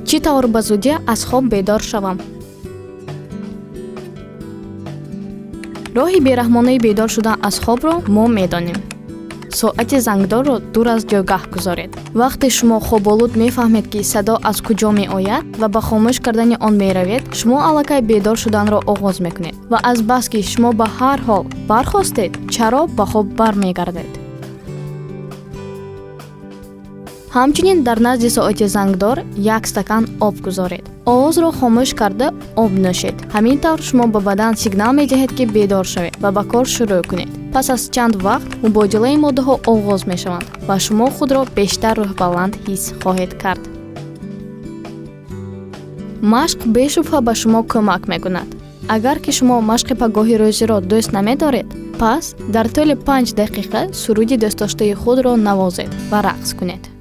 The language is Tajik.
Чӣ тавр ба зудӣ аз хоб бедор шавам? Роҳи бераҳмонаи бедор шудан аз хобро мо медонем. Соати зангдорро дур аз ҷойгаҳ гузоред. Вақте шумо хоболуд мефаҳмед, ки садо аз куҷо меояд ва ба хомӯш кардани он меравед, шумо аллакай бедор шуданро оғоз мекунед ва азбаски шумо ба ҳар ҳол бархостед, чаро ба хоб бармегардед? Ҳамчунин дар назди соати зангдор як стакан об гузоред. Овозро хомӯш карда об нӯшед. Ҳамин тавр шумо ба бадан сигнал медиҳед, ки бедор шавед ва ба кор шурӯъ кунед. Пас аз чанд вақт мубодилаи моддаҳо оғоз мешаванд ва шумо худро бештар рӯҳбаланд ҳис хоҳед кард. Машқ бешубҳа ба шумо кӯмак мекунад. Агар ки шумо машқи пагоҳи рӯзиро дӯст намедоред, пас дар тӯли 5 дақиқа суруди дӯстдоштаи худро навозед ва рақс кунед.